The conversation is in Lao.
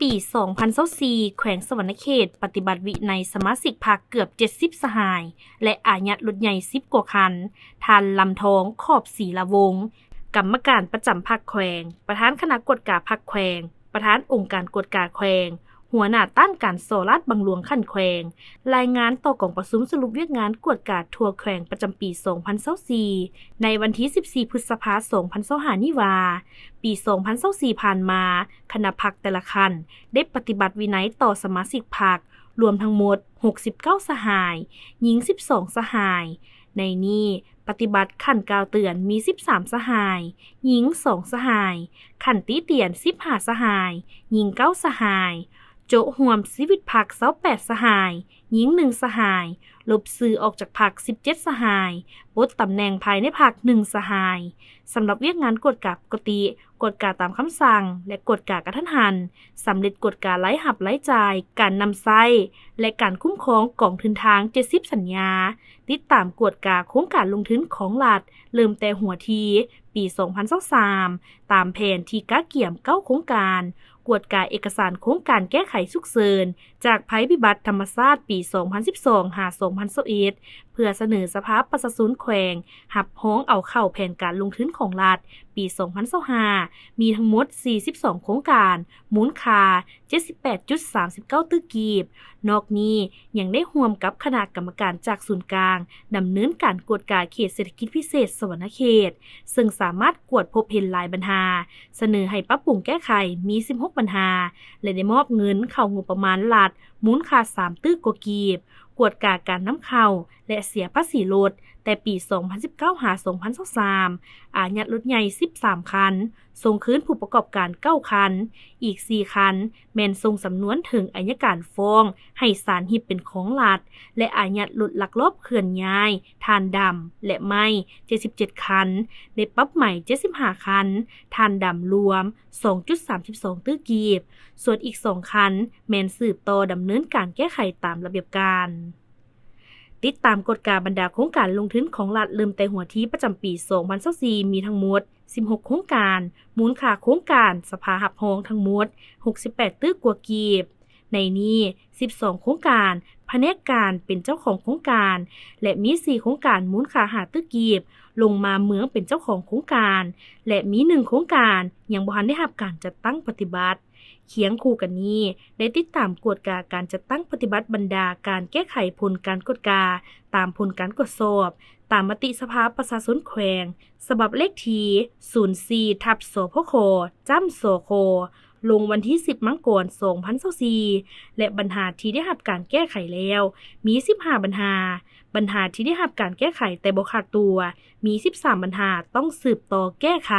ປີສອງພັນຊາວສີ່ ແຂວງສະຫວັນນະເຂດປະຕິບັດວິໄນສະມາຊິກພັກເກືອບເຈັດສິບສະຫາຍ ແລະ ອາຍັດລົດໃຫຍ່ສິບກວ່າຄັນ. ທ່ານ ລຳທອງ ຂອບສີລາວົງ ກຳມະການປະຈຳພັກແຂວງ, ປະທານຄະນະກວດກາພັກແຂວງ, ປະທານອົງການກວດກາແຂວງ, ຫົວໜ້າຕ້ານການສໍ້ລາດບັງຫຼວງຂັ້ນແຂວງ ລາຍງານຕໍ່ກອງປະຊຸມສະຫຼຸບວຽກງານກວດກາທົ່ວແຂວງປະຈຳປີສອງພັນຊາວສີ່ ໃນວັນທີສິບສີ່ ພຶດສະພາ ສອງພັນຊາວຫ້ານີ້ວ່າ, ປີສອງພັນຊາວສີ່ຜ່ານມາ, ຄະນະພັກແຕ່ລະຂັ້ນໄດ້ປະຕິບັດວິໄນຕໍ່ສະມາຊິກພັກ ລວມທັງໝົດຫົກສິບເກົ້າສະຫາຍ, ຍິງສິບສອງສະຫາຍ. ໃນນີ້, ປະຕິບັດຂັ້ນກ່າວເຕືອນມີສິບສາມສະຫາຍ, ຍິງສອງສະຫາຍ, ຂັ້ນຕິຕຽນສິບຫ້າສະຫາຍ, ຍິງເກົ້າສະຫາຍ, ໂຈະຮ່ວມຊີວິດພັກຊາວແປດສະຫາຍ, ຍິງໜຶ່ງສະຫາຍ, ລົບຊື່ອອກຈາກພັກສິບເຈັດສະຫາຍ, ປົດຕຳແໜ່ງພາຍໃນພັກໜຶ່ງສະຫາຍ. ສຳລັບວຽກງານກວດກາປົກກະຕິ, ກວດກາຕາມຄຳສັ່ງ ແລະ ກວດກາກະທັນຫັນ, ສຳເລັດກວດກາລາຍຮັບລາຍຈ່າຍ, ການນຳໃຊ້ ແລະ ການຄຸ້ມຄອງກອງທຶນທາງເຈັດສິບສັນຍາ, ຕິດຕາມກວດກາໂຄງການລົງທຶນຂອງລັດ ເລີ່ມແຕ່ຫົວທີ ປີສອງພັນຊາວສາມ ຕາມແຜນທີ່ກະກຽມເກົ້າໂຄງການ, ກວດກາເອກະສານໂຄງການແກ້ໄຂສຸກເສີນຈາກໄພພິບັດທຳມະຊາດປີສອງພັນສິບສອງ ຫາ ສອງພັນຊາວເອັດ ເພື່ອສະເໜີສະພາປະຊາຊົນແຂວງຮັບຮອງເອົາເຂົ້າແຜນການລົງທຶນຂອງລັດປີສອງພັນຊາວຫ້າ ມີທັງໝົດສີ່ສິບສອງໂຄງການ ມູນຄ່າເຈັດສິບແປດຈຸດສາມສິບເກົ້າຕື້ກີບ. ນອກນີ້ຍັງໄດ້ຮ່ວມກັບຄະນະກຳມະການຈາກສູນກາງ ດຳເນີນການກວດກາເຂດເສດຖະກິດພິເສດສະຫວັນນະເຂດ ເຊິ່ງສາມາດກວດພົບເຫັນຫຼາຍບັນຫາ, ສະເໜີໃຫ້ປັບປຸງແກ້ໄຂມີສິບຫົກບັນຫາ ແລະ ໄດ້ມອບເງິນເຂົ້າງົບປະມານລັດມູນຄ່າສາມຕື້ກວ່າກີບ, ກວດກາການນຳເຂົ້າ ແລະ ເສຍພາສີລົດ ແຕ່ປີສອງພັນສິບເກົ້າ ຫາ ສອງພັນຊາວສາມ ອາຍັດລົດໃຫຍ່ສິບສາມຄັນ, ສົ່ງຄືນຜູ້ປະກອບການເກົ້າຄັນ, ອີກສີ່ຄັນແມ່ນສົ່ງສຳນວນເຖິງໄອຍະການຟ້ອງໃຫ້ສານຮິບເປັນຂອງລັດ ແລະ ອາຍັດລົດລັກລອບເຄື່ອນຍ້າຍຖ່ານດຳ ແລະ ໄມ້ເຈັດສິບເຈັດຄັນ, ໄດ້ປັບໃໝເຈັດສິບຫ້າຄັນ, ຖ່ານດຳລວມສອງຈຸດສາມສິບສອງຕື້ກີບ, ສ່ວນອີກສອງຄັນແມ່ນສືບຕໍ່ດຳເນີນການແກ້ໄຂຕາມລະບຽບການ. ຕິດຕາມກວດກາບັນດາໂຄງການລົງທຶນຂອງລັດເລີ່ມແຕ່ຫົວທີປະຈຳປີສອງພັນຊາວສີ່ ມີທັງໝົດສິບຫົກໂຄງການ, ມູນຄ່າໂຄງການສະພາຮັບຮອງທັງໝົດຫົກສິບແປດຕື້ກວ່າກີບ. ໃນນີ້ສິບສອງໂຄງການ ພະແນກການເປັນເຈົ້າຂອງໂຄງການ ແລະ ມີສີ່ໂຄງການມູນຄ່າຫ້າຕື້ກີບ ລົງມາເມືອງເປັນເຈົ້າຂອງໂຄງການ ແລະ ມີໜຶ່ງໂຄງການຍັງບໍ່ທັນໄດ້ຮັບການຈັດຕັ້ງປະຕິບັດ. ຄຽງຄູ່ກັນນີ້, ໄດ້ຕິດຕາມກວດກາການຈັດຕັ້ງປະຕິບັດບັນດາການແກ້ໄຂຜົນການກວດກາຕາມຜົນການກວດສອບ ຕາມມະຕິສະພາປະຊາຊົນແຂວງ ສະບັບເລກທີສູນສີ່ ທັບ ສພຂ ຈ້ຳ ສຄ ລົງວັນທີສິບ ມັງກອນ ສອງພັນຊາວສີ່ ແລະ ບັນຫາທີ່ໄດ້ຮັບການແກ້ໄຂແລ້ວມີສິບຫ້າບັນຫາ, ບັນຫາທີ່ໄດ້ຮັບການແກ້ໄຂແຕ່ບໍ່ຂາດຕົວມີສິບສາມບັນຫາ ຕ້ອງສືບຕໍ່ແກ້ໄຂ.